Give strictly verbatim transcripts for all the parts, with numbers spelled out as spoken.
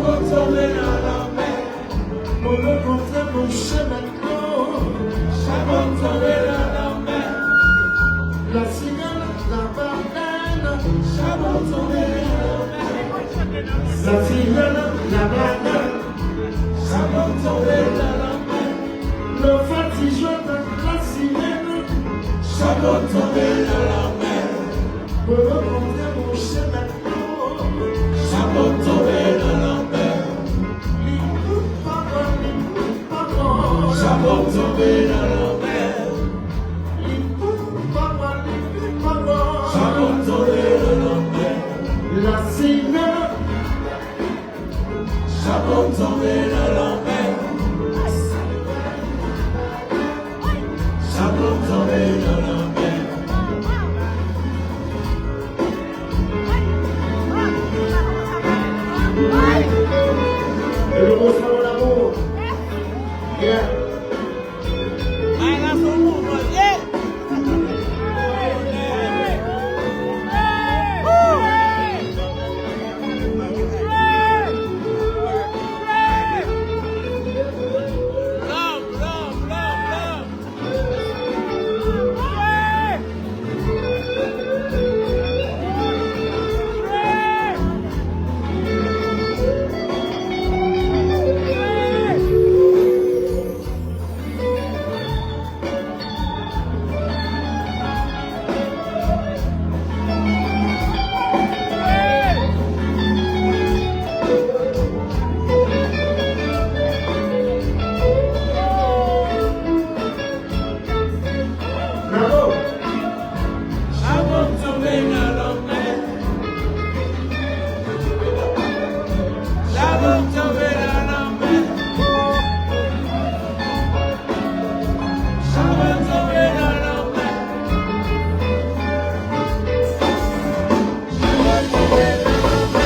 Chabon tonbe nan lanmè. Mwen rankontre mouche mèt mwen. Chabon tonbe nan lanmè. Lasirèl, labalèn. Chabon tonbe nan lanmè. Lasirèl, labalèn. Chabon tonbe nan lanmè. Nan fati jwèt ak lasirèl. Chabon tonbe nan lanmè. Mwen rankontre mouche mèt mwen. Chabon tonbe nan lanmè. Li pou papa, li pou papa. Chabon tonbe nan lanmè. Li pou papa, li pou papa. Chabon tonbe nan lanmè. Lasirèl. Chabon tonbe nan lanmè. Chabon tonbe nan lanmè. E le mot sa mon amour. Yeah. Ay, la se yon mouvman l ye. Love, love, love, love. Bravo! Chabon tonbe nan lanmè. Chabon tonbe nan lanmè. Chabon tonbe nan lanmè. Chabon tonbe nan lanmè.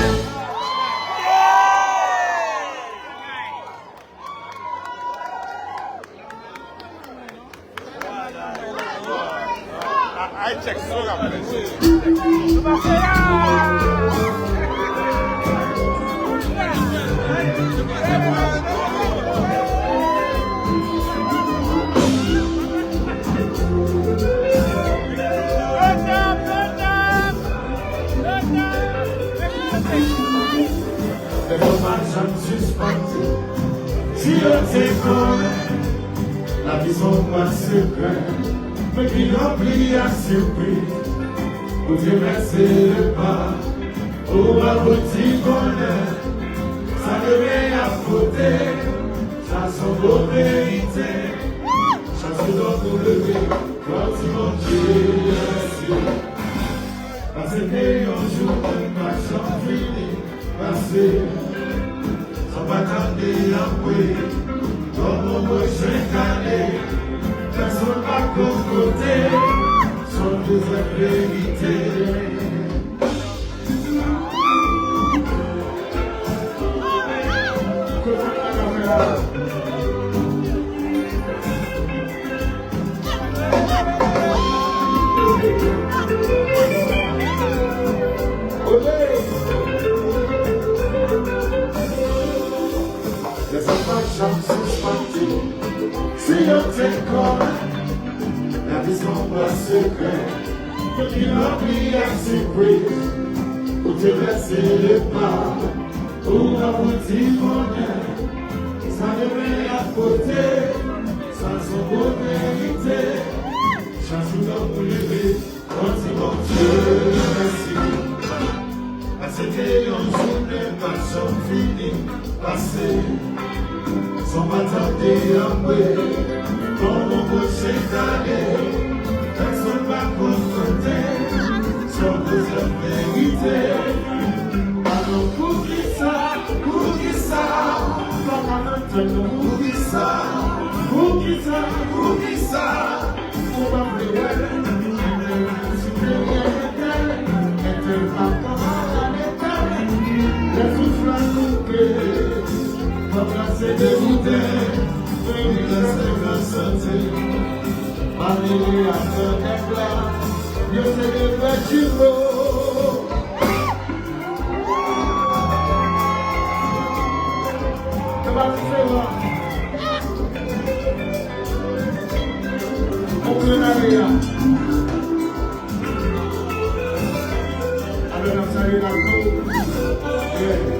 Lè yo pa janm sispann di, si yo te konnen, lavi se yon bwat sekrè, men ki ranpli ak sipriz. Ou travèse le pa, ou pa pou di konnen, sa demen ap pote, sa se yon bon verite. Chak segonn nou leve, fò di Bondye mèsi. Paske yon jounen pa janm fini pase san pa tande anmwe. Kòm yon mwen chen kale, pèsonn pa konn kote, son dezèt verite. Lè sa pa janm sispann di, si yo te konnen, lavi se yon bwat sekrè, ki ranpli ak sipriz, ou te lese le pa. Ou pa pou di konnen, sa demen ap pote, sa se yon bon verite. Chak jou nou leve, fò di Bondye mèsi. Paske yon jounen pa janm fini pase san pa tande anmwe. Kòm yon mwen chen kale, pèsonn pa konn kote, se yon dezèt verite. Alò poukisa, poukisa, pa ka antann nou? Poukisa, poukisa, poukisa, ou pa vle wè? Etèl sou dèyè etèl, etèl pa ka antann etèl. Lè souf la koupe, fòk la se degoute, men li reste nan sante. Malere ak nèg la, yo se de vrè jimo. Pati se la. Ou konnen ale a. Alò, n ap salye la tou. Yeah.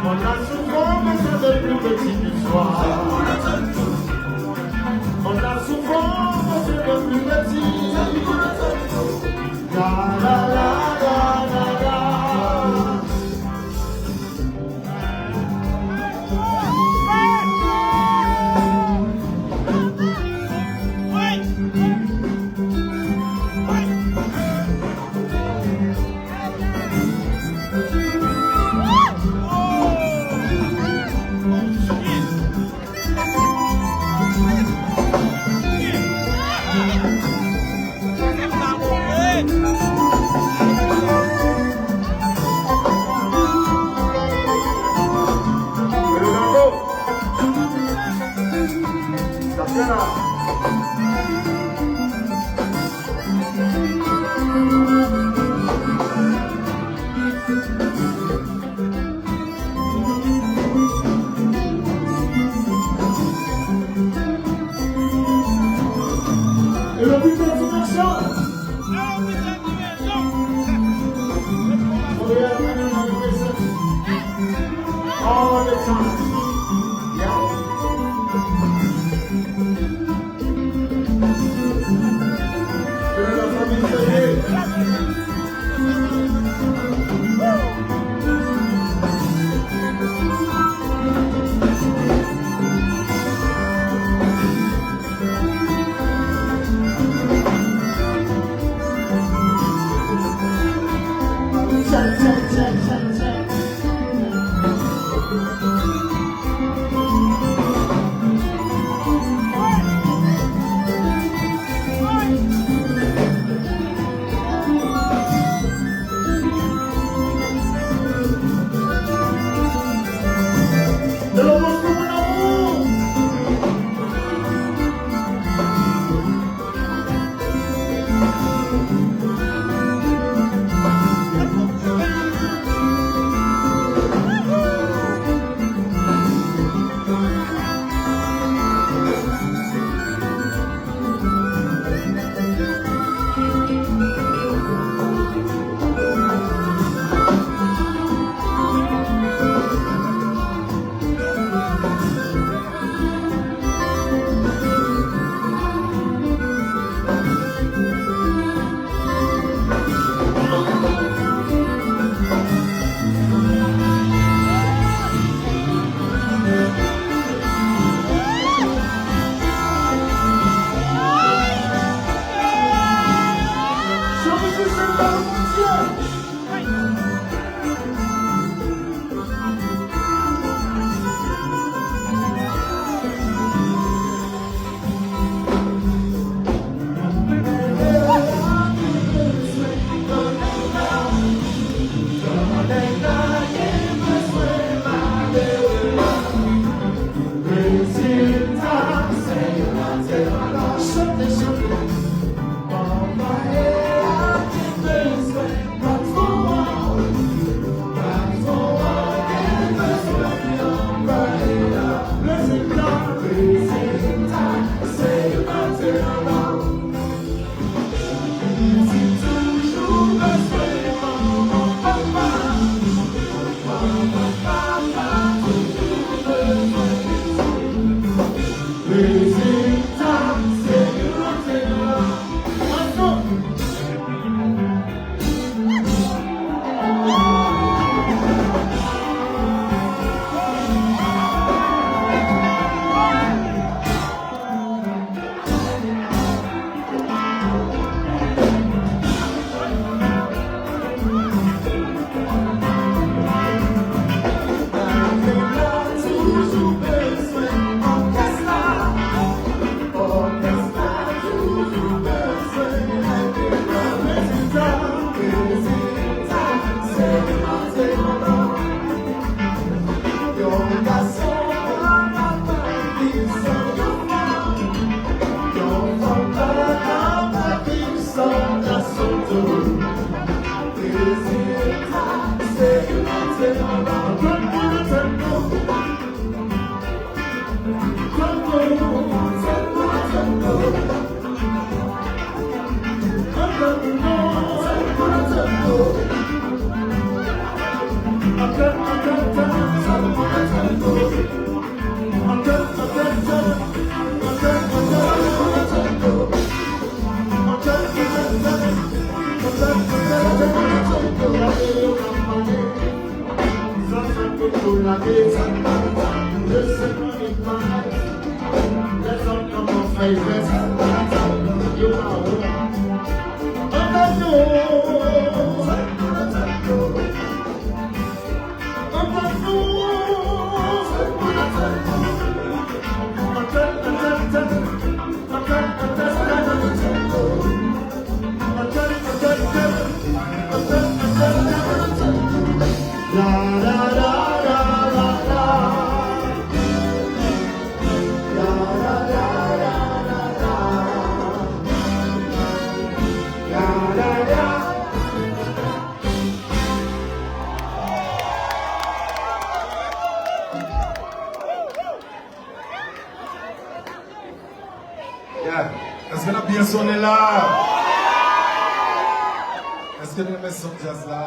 On a souvent besoin de plus petit du soir. On a souvent besoin de plus petit. La, la, la, la, la, la. All the time. Yeah. Yeah. Èske n ap byen sonnen la? Èske n renmen son djaz la?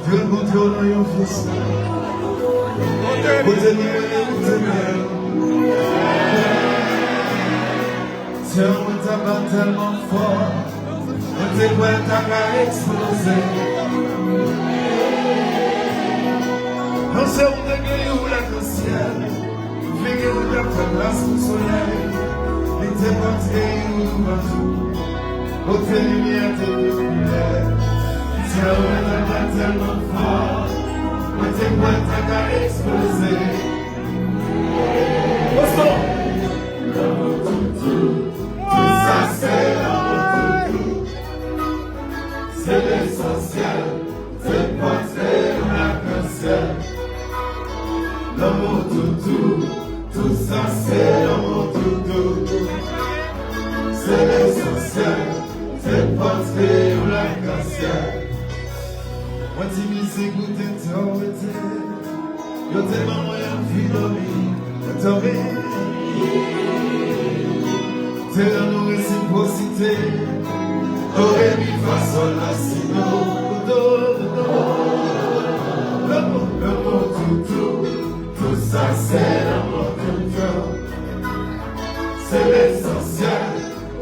Fè l montre w nan yon fis. Kote nou mele ou te bèl. Kè mwen ta bat tèlman fò, mwen te kwè l ta ka eksploze. Nan je w te gen yon lèk nan syèl. Figi w t ap fè gras pou solèy, li te pòte yon toupatou, kote limyè te popilè. Sèl mwen nan bat tèlman fò, mwen te kwè l ta ka eksploze. Boston! Tout sa se lanmou toutou. Se lesansyèl. Se pòtre yon lakansyèl. Lanmou toutou, tout sa se lanmou toutou. Se lesansyèl, se pòtre yon lakansyèl. Mwen di mizik ou te tò rete. Yo te ban mwen anvi dòmi, dòmi. Te rann nou resipwosite. Do, re, mi, fa, sòl, la, si, do. Do, do, do. Lanmou, lanmou toutou. Tout sa se lanmou toutou. Se lesansyèl.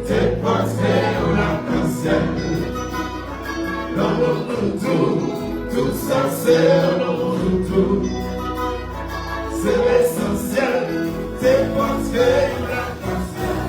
Se pòtre yon lakansyèl. Lanmou toutou, tout sa se lanmou toutou. Se lesansyèl, se pòtre yon lakansyèl.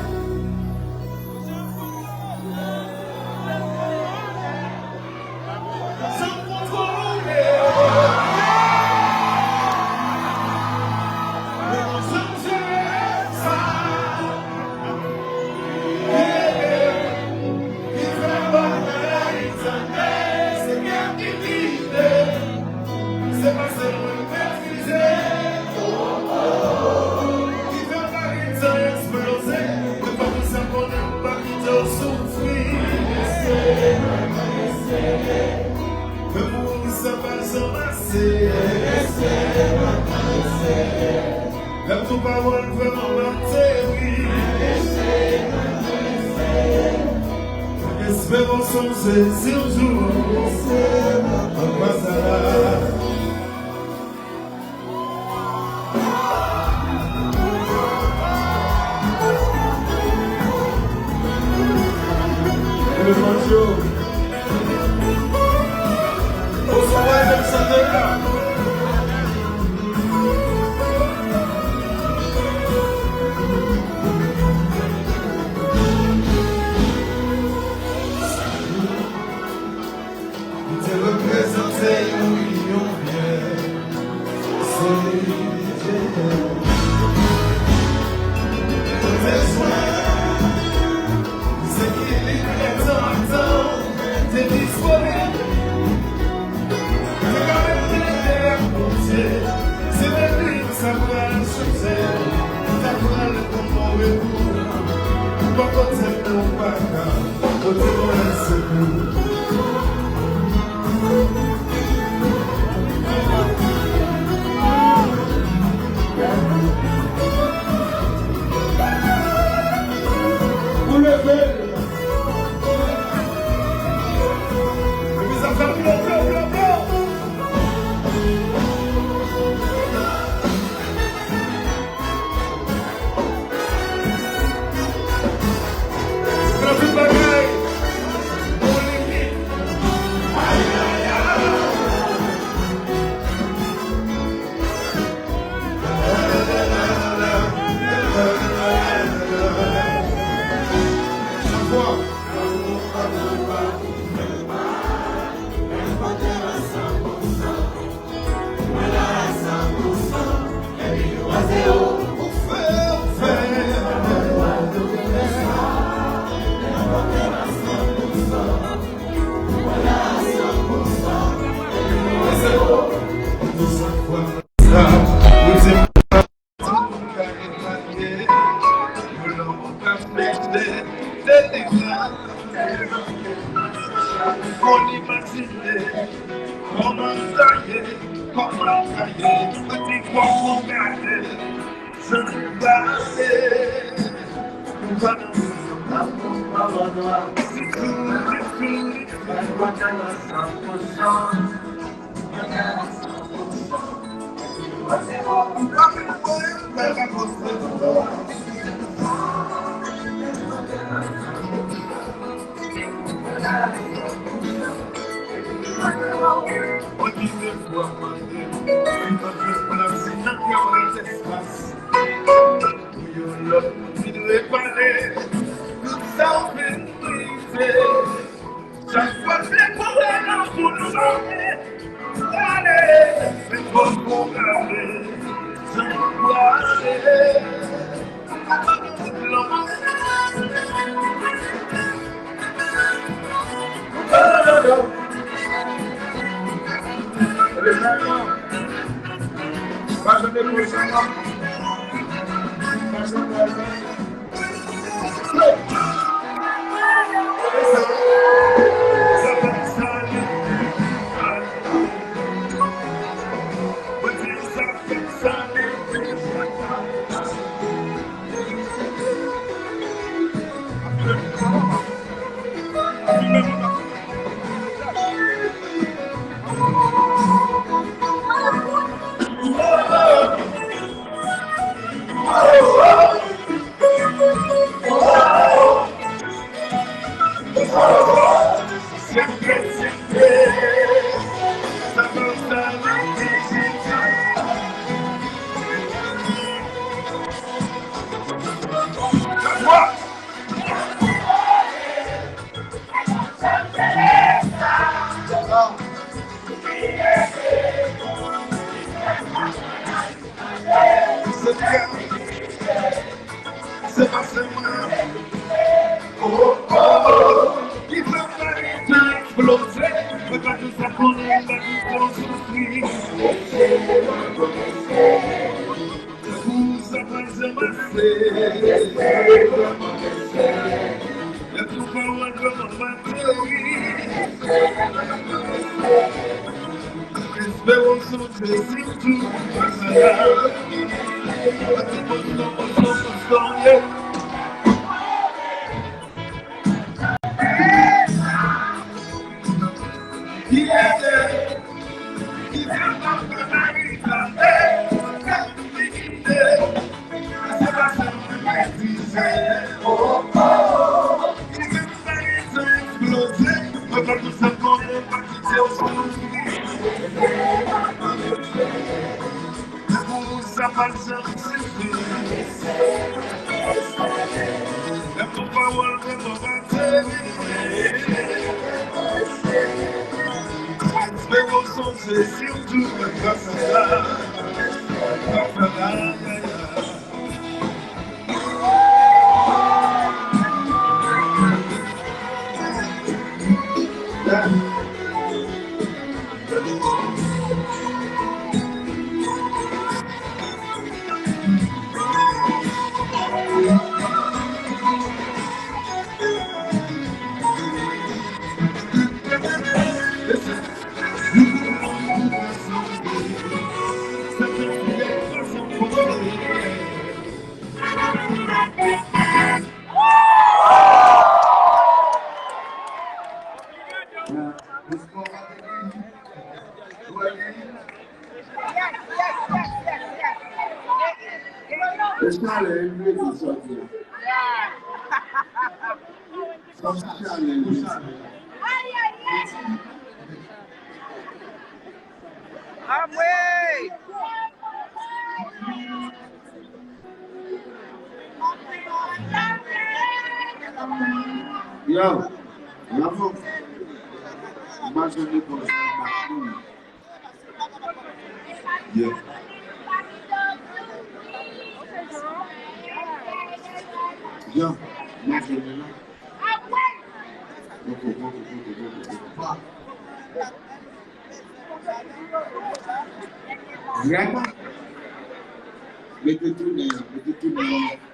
Lè tout pawòl vrèman mate, wi. Fè mwen sonje si yon jou, se anbasada. Elefancho. Oswa, e menm chante la. Li te reprezante yon inyon byen solid. Li te jwenn se ki li kreye tan ak tan te disponib. Li te ka menm plede ak Bondye, se menm li sa pral chanje, li ta pral pran move kou. Ou pa kote m, men ou pa ka pote mwen sekou. Pou leve l. Epi sa fè blo, blo, blo, blo. Nan tout bagay, gon limit. Chak fwa. Fò n imajine kòman sa ye, kòman sa ye, epi kòman w gade jan nou pase. Nou pa nan prizon, nan prizon, non. Ditou, ditou, ditou. Pou yon lòt moun vin repare tout sa w fin brize. Chak fwa se pwoblèm nan pou nou ale, ale, men fòk ou rale, jan nou prale. Se pa sèlman, oh, oh, oh, ki fè m mari tan eksploze. Mwen pa tout sa konnen, m pa tout sa soufri. Tankou sa pa janm ase. Lè tout pawòl yo pa materi. Esperans nou se sitou pa sa la. Pati bòs non, bòs non, bòs non, yeah. E chalè, e vle di sòti a. Sa chalè, wi. Amwey! Yo, yo, m pa janm reponn sa, m pa konnen. Yeah. Jean, manje men la. Poko, poko, poko, poko, poko. Pa. Grandma. Mete tounen an, mete tounen an.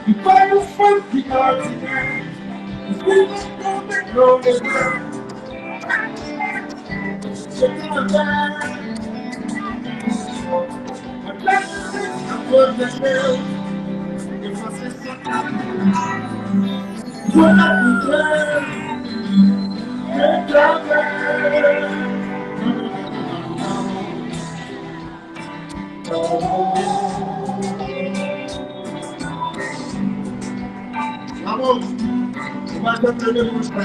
Li pa yon fanm ki òdinè. Li pa yon fanm ki òdinè. Se konsa. Mwen plase nan pwòp lespri. Efase sa. Mwen ap priye. Se travay. Bravo! Ou pa janm leve pou sa.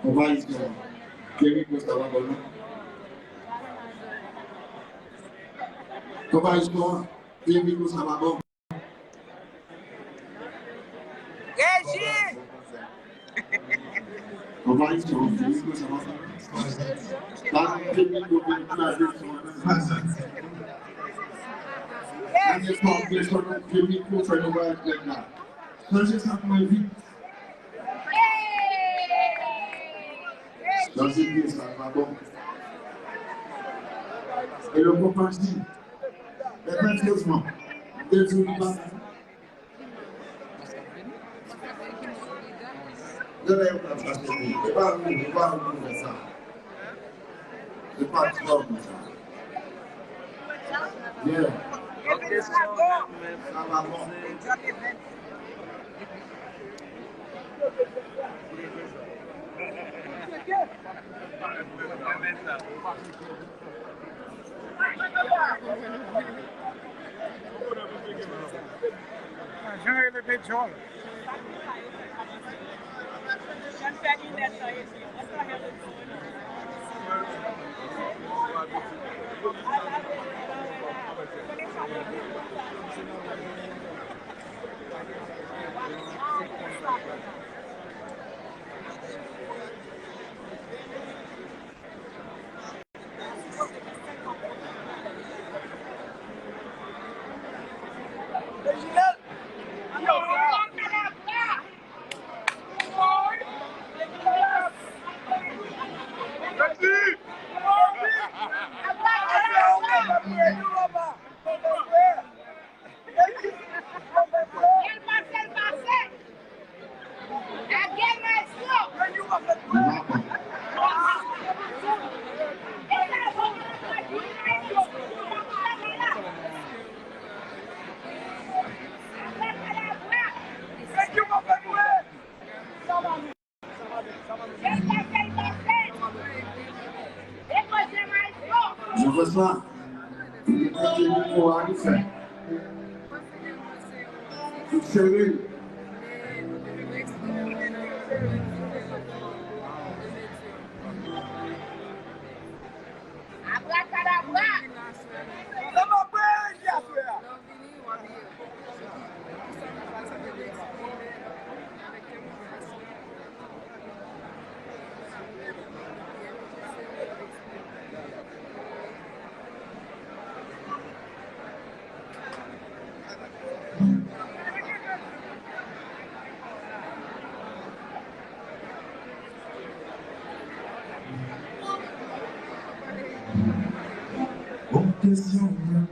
Konpayisyon. Kèmi konsa pa bon, non? Konpayisyon. Kèmi konsa pa bon. Reji! Konpayisyon. Kèmi konsa pa bon. Pa kèmi konsa pa bon. Gade sa, kèmi konsa nou va fè la. Chanje sa pou mwen vit. Chanje pye sa, pa bon. E le konpayisyon. Efektivman, m te di w li pa. Lè yo pral chache li, e pa ou, e pa ou pou fè sa. Se pa ti òm sa. Yeah. Sa va bon. Jan rele pe djòl. Cheri. Abrakadabra! Sa va preye aswè a. Bon kesyon, mwen.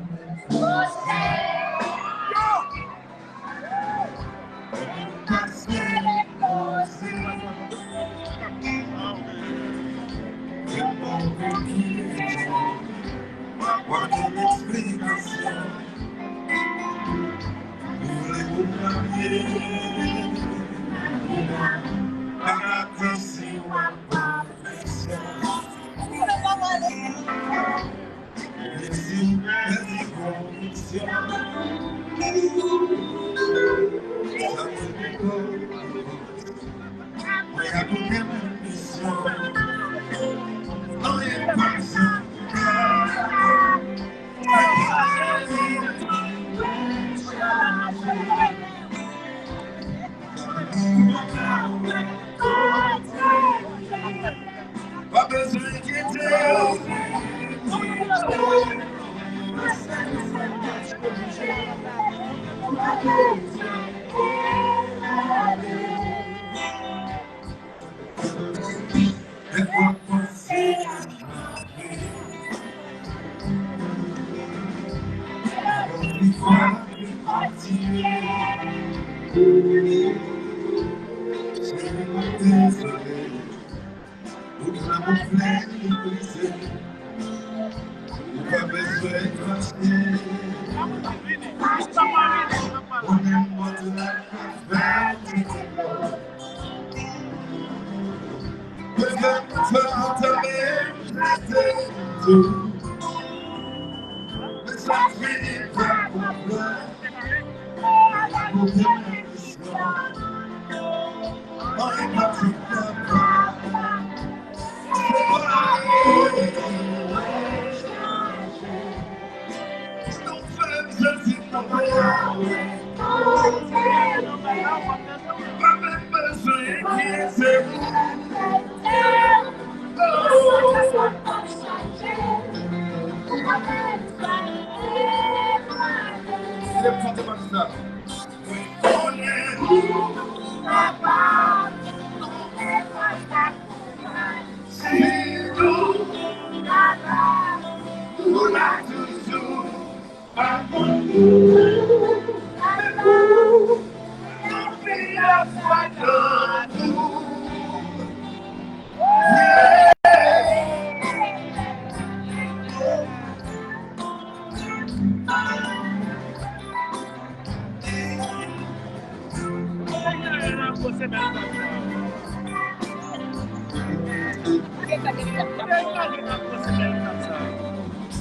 Pa bezwen enkyete w. Ou gen lanmou flè ki brize. Ou pa bezwen fache. Ou menm mòd la fè ti koup. Bezwen fè antann jete tou. Men sa fini pa konprann. Ou gen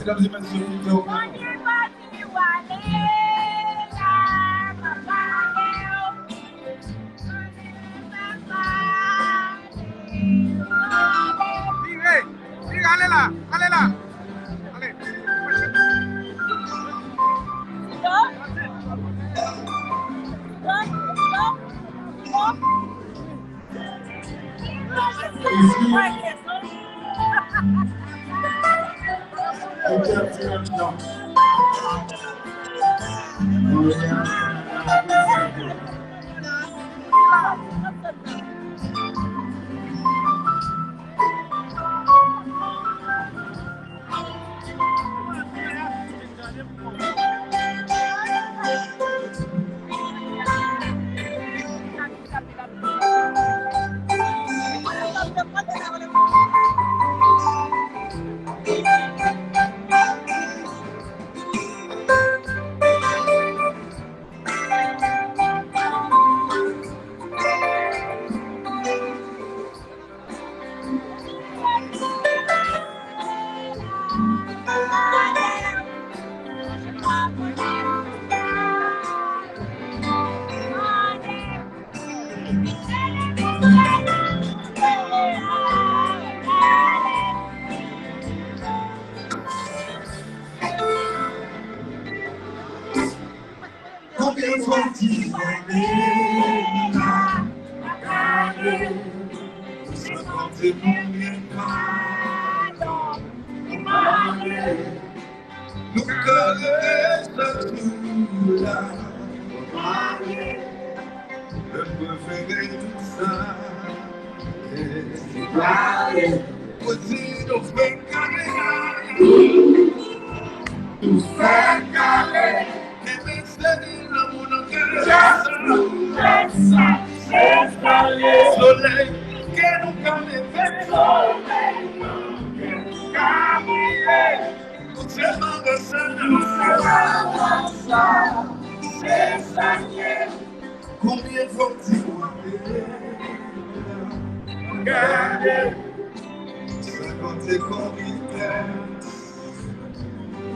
Medam e mesye, vire, vire, ale la, ale la. Ale. Yon fwa di mande la, gade, se konte konbyen padon ou mande. Nou ka reve chak jou la, mande. Mwen prefere tout sa. Mwen di nou fè kale la. Nou fè kale. Kenbe seri lanmou nan kè. Just nou fè sa. Se sa ye. Solèy nan kè nou ka leve. Solèy nan kè nou ka briye. Nou se marasa. Nou se marasa. Se sa ye. Konbyen fwa m di w ap ede m gade? Senkant konbyen tèks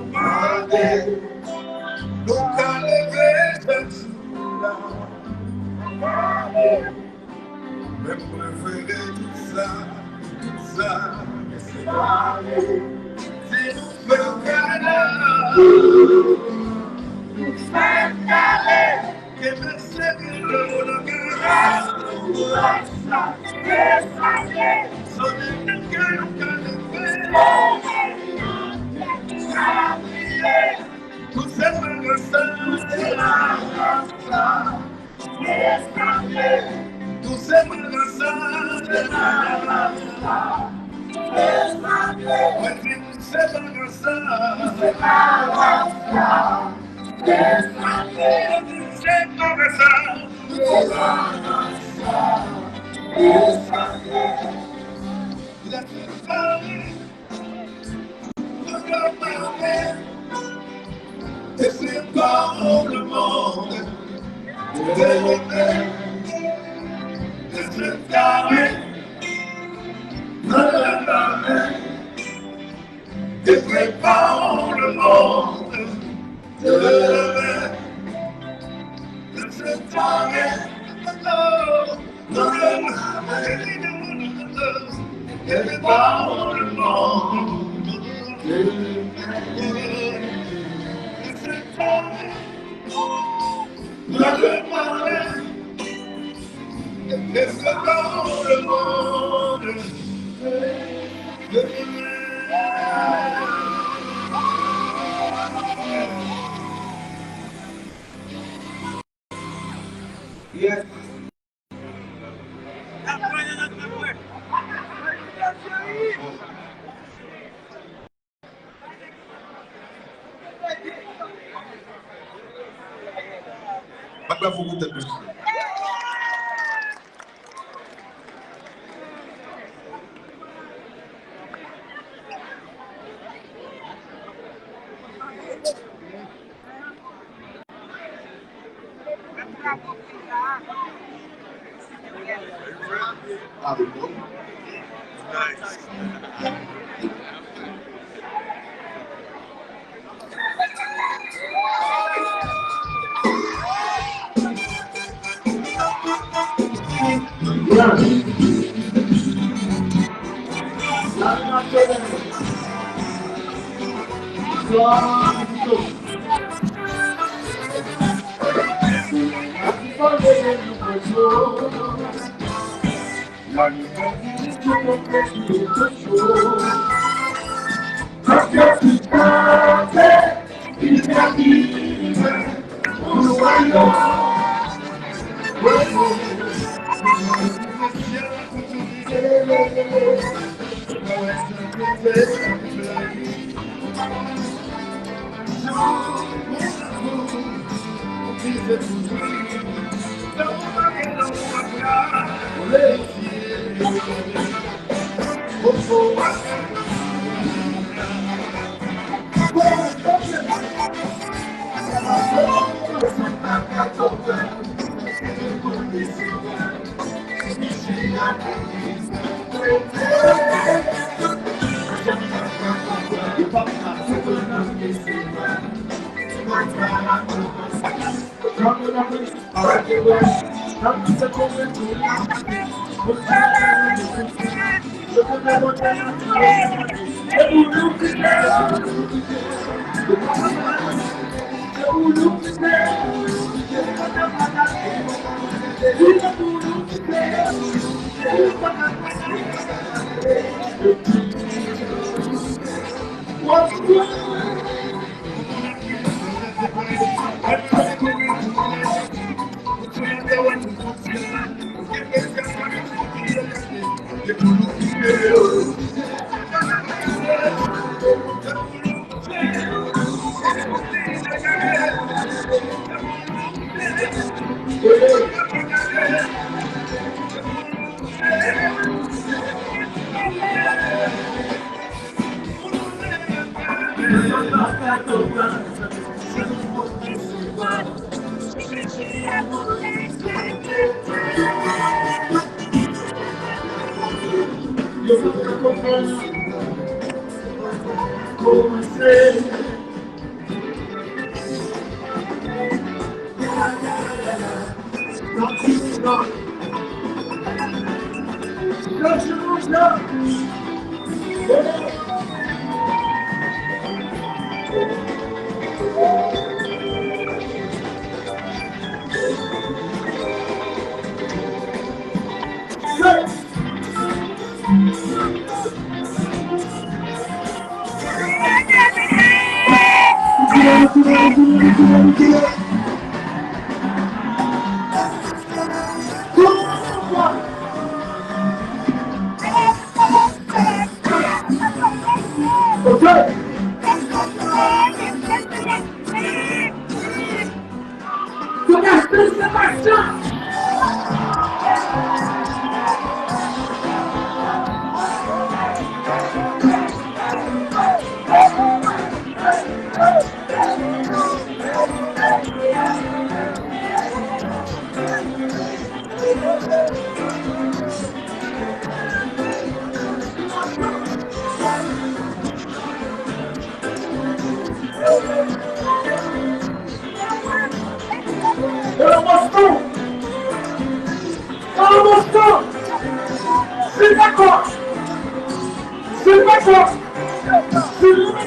m mande? Nou ka leve chak jou la. Men m prefere tout sa, tout sa, men se pale. Si nou fè kale, nou fè kale. Kenbe seri lanmou nan kè. Se sa ye. Solèy nan kè nou ka leve. Solèy nan kè nou ka briye. Nou se marasa. Nou se marasa. Se sa ye. Nou se marasa. Se marasa. Se sa ye. Mwen di nou se marasa. Nou se marasa. Se sa ye. Mwen di nou se marasa. Se marasa. Se sa ye. Let's go. Mwen prepare, e se pa w le monde de demen. E se kare, mwen prepare, e se pa w le monde de demen. E se kare, Yes. Bat bravo pou tèt mesye. Elon Musk! Elon Musk! Silvèkò! Silvèkò! Silvèkò!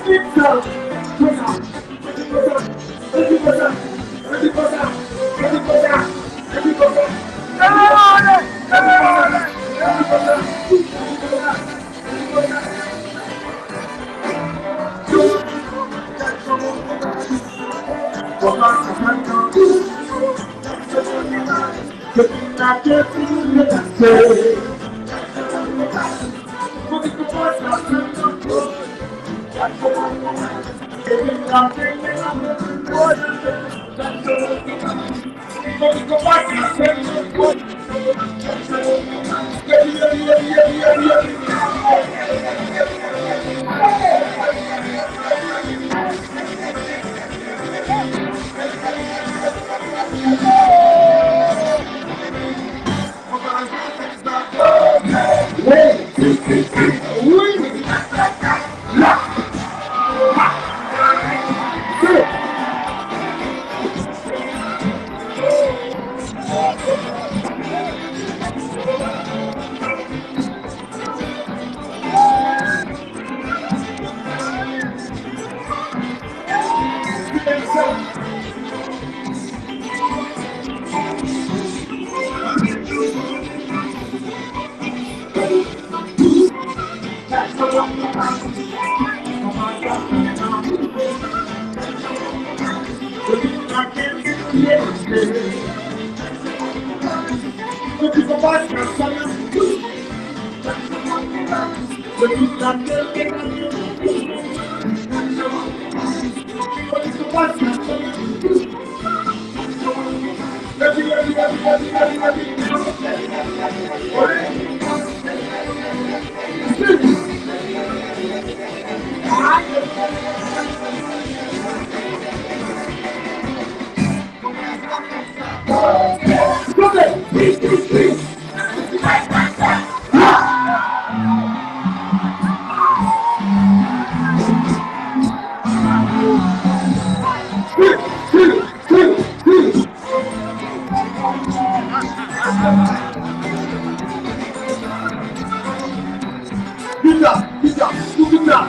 Pita, pita, pou pita.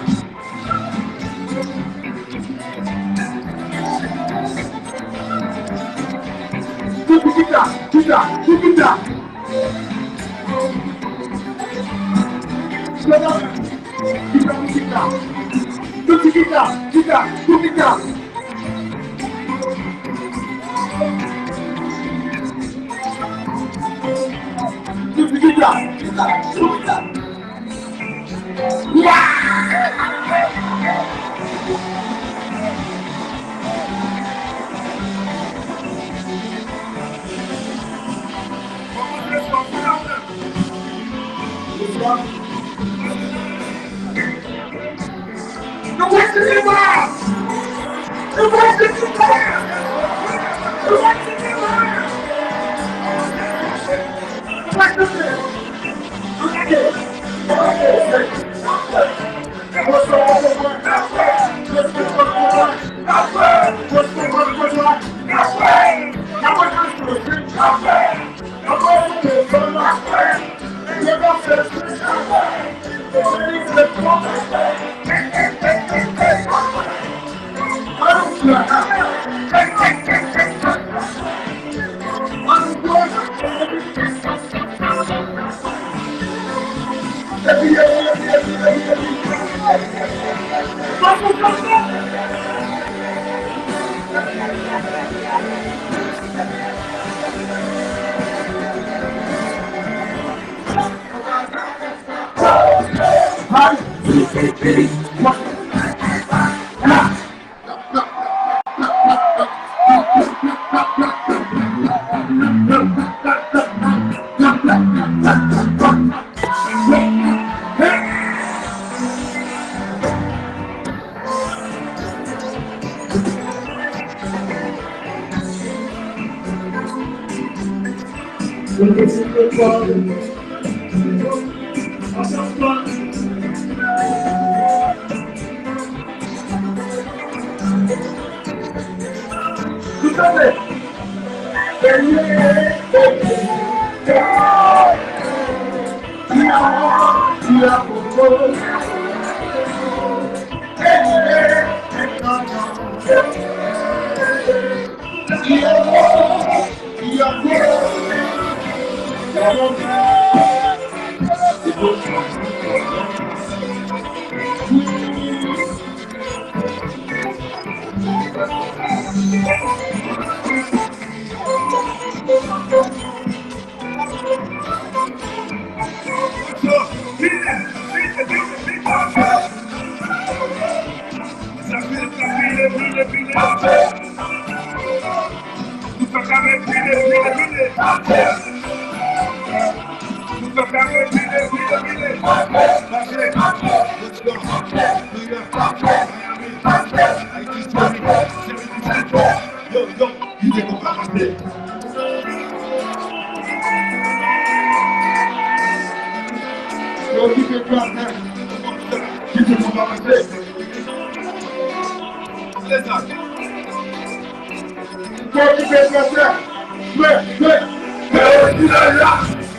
Pou pita, pita, pou pita. Yo, yo, kite konpa pase. Yo, kite konpa pase. Kite konpa pase. Se sa. Yo, kite konpa pase. Men, men, men, men, men, men.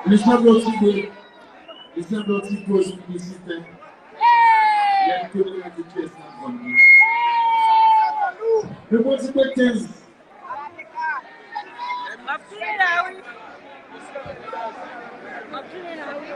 Mesye, yon ti bri. Mesye, yon ti poz piblisitè. Lè m te mete pyès nan zòn nan. Men bon, ti bri kenz. M ap tounen la, wi. M ap tounen la, wi.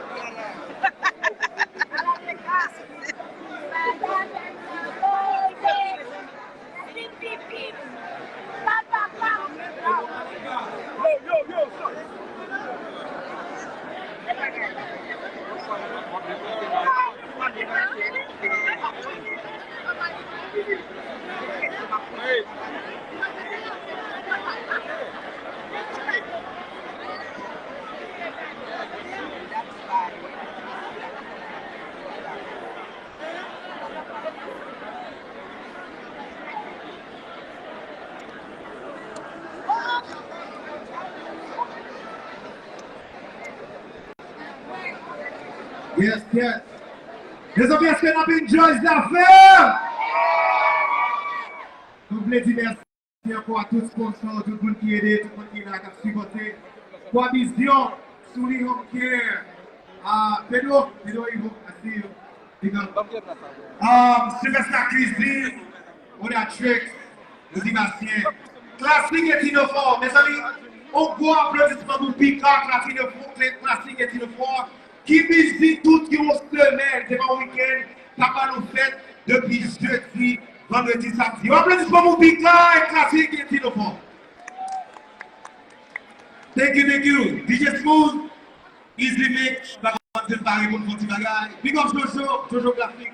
Yes, yes. Mezanmi, èske n ap enjoy zafè? Nou vle di mèsi ankò a tout sponsor, tout moun ki ede, tout moun ki la, k ap sipòte. Kwa Vizyon, Souli Home Care, ah, Pedro, Pedro Ivo, I see you. Big up. Um, Sylvester Christie, Oda Tricks, Motivasyon. Classic Etinofor, mezanmi, yon gwo aplodisman pou Pika, Classic Etinofor, Classic Etinofor. Ki vizit tout yon semèn, se pa wikenn, k ap ba nou fèt depi jedi, vandredi, samdi. Yon aplodisman pou Pika e Classic Etinofor. Thank you, thank you. D J Smooth, Easy Mix, pa konn se pare pou n fè yon ti bagay. Big up Jojo, Jojo Grafik.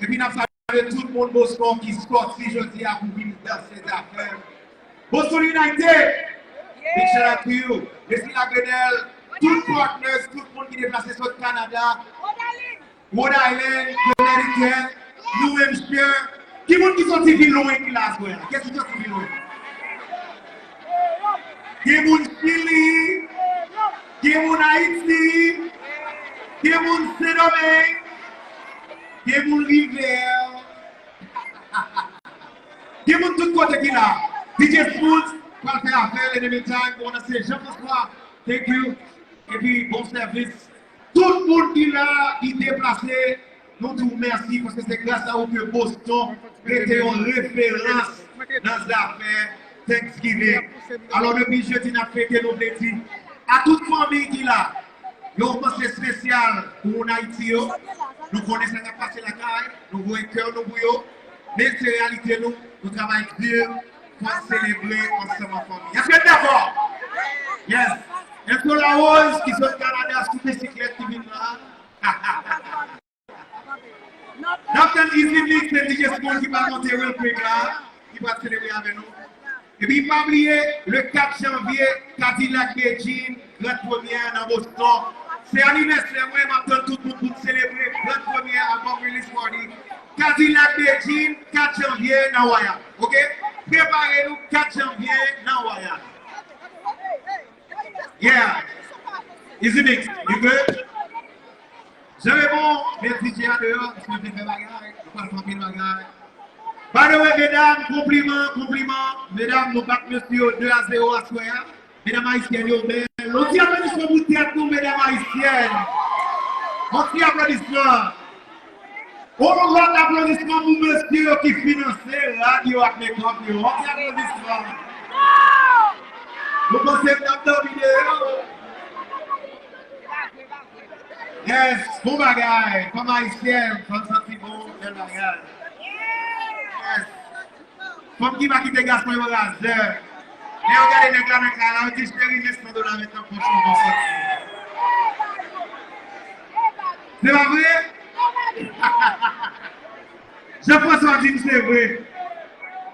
Epi n ap salye tout moun Boston ki sòti jodi a pou vin danse zafè. Boston United! Big shout out to you. Leslie Lagrenelle, tout partners, tout moun ki deplase sot Kanada, Rhode Island, Connecticut, New Hampshire. Ki moun ki sòti pi lwen ki la aswè a? Kiyès ki sòti pi lwen? Gen moun Chili, gen moun Ayiti, gen moun Sendomeng, gen moun Rivè. Gen moun tout kote ki la. D J Smooth pral fè afè l, in the meantime, bon, se Jean François. Thank you. Epi, bon sèvis. Tout moun ki la, ki deplase, nou di w mèsi, paske se gras a ou ke Boston rete yon referans nan zafè Thanksgiving. Alò, depi jedi, n ap fete, nou vle di a tout fanmi ki la, yon panse espesyal pou moun Ayiti yo. Nou konnen sa k ap pase lakay, nou voye kè nou pou yo. Men se reyalite nou, nou travay di pou n selebre ansanm an fanmi. Èske n dakò? Yes. Èske Larose ki sot Kanada sou bisiklèt ki vin la? N ap tann Easy Mix, se D J Smooth ki pral monte real quick la, ki pral selebre avè nou. Epi pa bliye, le kat janvye, Cadillac Bedjine, Grand Première nan Boston. Se anivèsè mwen, m ap tann tout moun pou n selebre Grand Première album release party. Cadillac Bedjine, kat janvye nan Waya. Oke? Prepare nou, kat janvye nan Waya. Yeah. Easy Mix, you good? Jan Raymond, met D J a deyò, paske yo te fè bagay, yo pral fè anpil bagay. By the way, medam, konpliman, konpliman. Medam, nou bat mesye yo de a zewo aswè a. Medam ayisyèn yo bèl. Yon ti aplodisman pou tèt nou, medam ayisyèn. Yon ti aplodisman. Yon lòt aplodisman pou mesye yo ki finanse rad yo ak mekòp yo. Yon ti aplodisman. Nou panse m t ap dòmi deyò. Yes, bon bagay. Fanm ayisyèn, fanm santi bon, bèl bagay. Yes. Fanm ki pa kite gason yo razè. Lè yo gade nèg la nan kay la, yo di, "Cheri, men san dola met nan pòch ou, bon sòti." Se pa vre? Jean François di m se vre.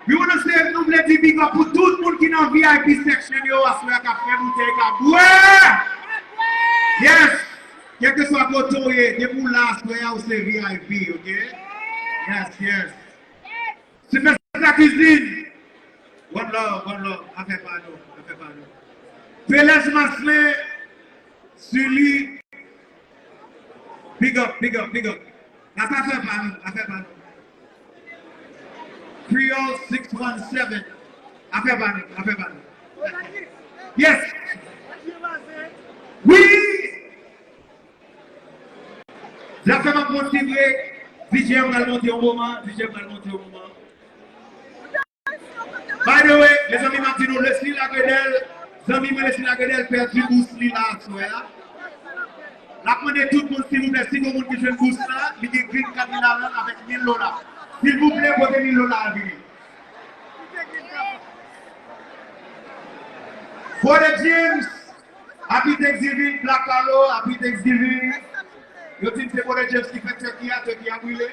Wi, nou se, nou vle di big up pou tout moun ki nan V I P section yo aswè a k ap fè boutèy k ap bwè. Yes! Kèlkeswa kote w ye, depi w la aswè a, ou se V I P, ok? Yes, yes. Sylvester Cuisine. One love, one love. Afè pa nou, afè pa nou. Felès Maslin, Sully. Big up, big up, big up. Afè pa nou, afè pa nou. Creole six one seven. Afè pa nou, afè pa nou. Yes. Wi. Zafè m ap monte vre. D J m pral monte yon moman. D J m pral monte yon moman. By the way, mezanmi, m ap di nou, Leslie Lagredel, zanmi mwen Leslie Lagredel pèdi bous li la aswè a. L ap mande tout moun, silvouplè, si gon moun ki jwenn bous la, li gen green card li la avè l avèk mil dola. Silvouplè, pote mil dola a vini. Brother James, Happy Thanksgiving, Black Carlo, Happy Thanksgiving. Yo di m se Brother James ki fè turkey a, turkey a brile.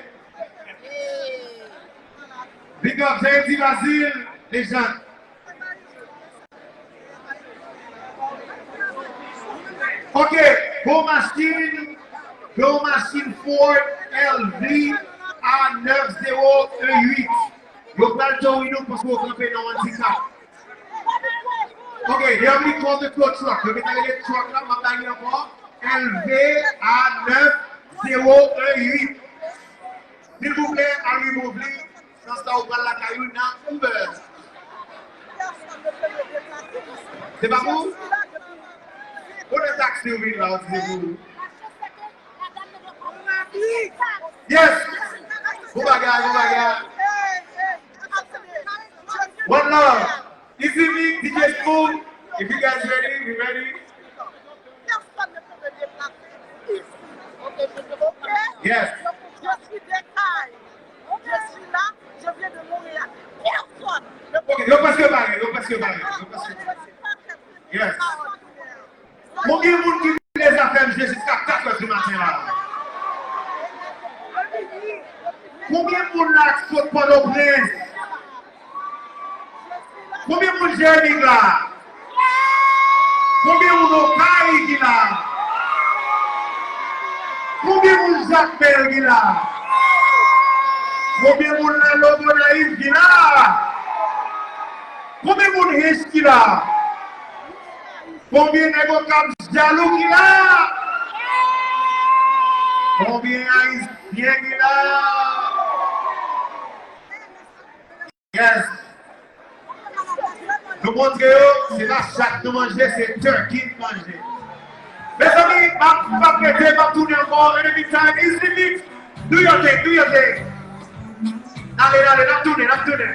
Big up, Zaydi Bazil, lejand. Ok, bon machin, bon machin Ford L V A nèf zewo en uit. Yo pral tori nou paske yo kanpe nan andikap. Ok, they only call the tow truck. Yo gentan rele truck la, m ap ba li ankò. L V A nèf zewo en uit. Silvouplè, al remove li. San sa, ou pral lakay ou nan Uber. Se pa pou ou? Kote taksi ou vin la, ou di se pou ou? Yes! Bon bagay, bon bagay. One love. Easy Mix, D J Smooth. If you guys ready, we ready. Yes. Je suis là, je viens de Montréal. Personne ne peut. Ok, yo prèske pare, yo prèske pare, yo prèske pare. Yes. Konbyen moun ki vle zafè m jwe jiska kat è di maten la? Konbyen moun la k sot Pòtoprens? Konbyen moun Jèmik la? Konbyen moun Okay ki la? Konbyen moun Jakmèl ki la? Konbyen moun nan Lagonayiv ki la? Konbyen moun Hinche ki la? Konbyen nèg Okap jalou ki la? Konbyen Ayisyen ki la? Yes. Nou montre yo, se pa chat nou manje, se turkey nou manje. Mezanmi, m ap, m ap rete, m ap tounen ankò. In the meantime, Easy Mix, do your thing, do your thing. N ale, n ale, n ap tounen, n ap tounen.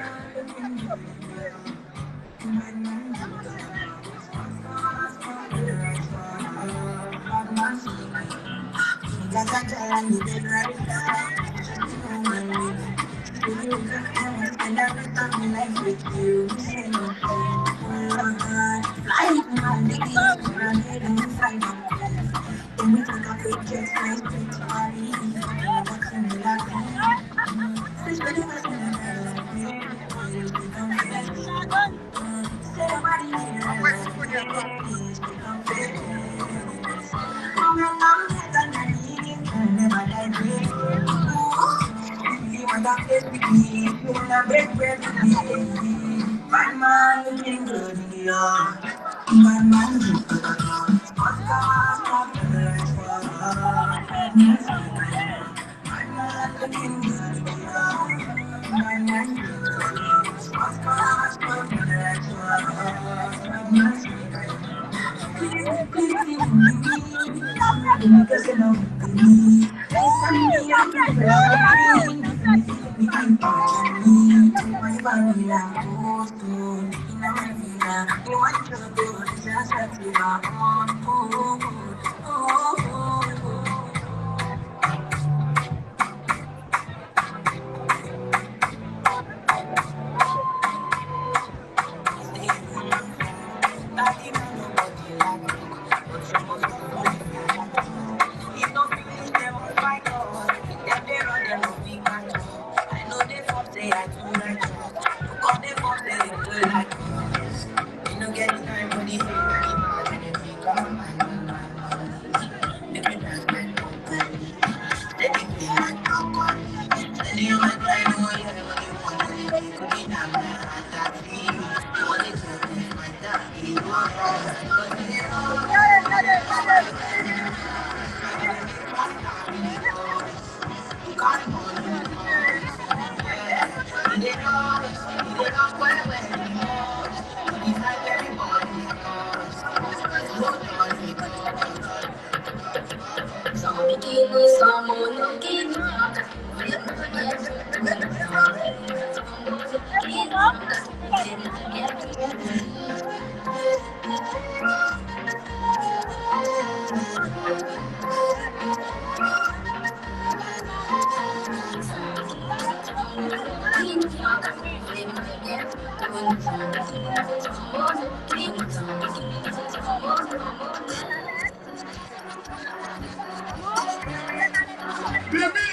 Bibi!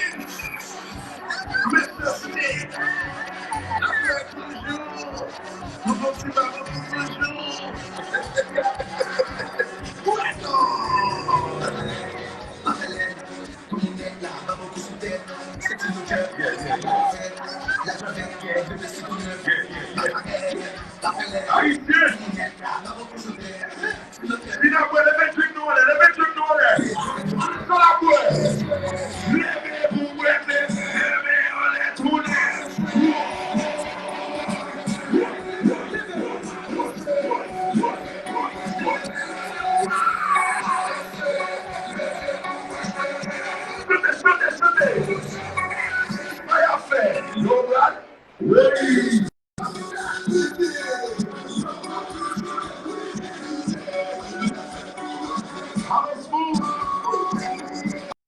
Mesye Smith! Apre toujou! Nou fè yon ti babo pou toujou! Wè non! Kounye a la, babo kou sou tèt. Senti nou kè. Lajan vèt kè, bebe si kou nèf. Ayisyen! Kounye a la, babo kou sou tèt. Vin ap bwè, leve drink nou anlè, leve drink nou anlè. Sa l ap bwè. Leve pou bwè, leve men anlè, tounen. Chante, chante, chante. Sa y ap fè? Yo pral. Ready.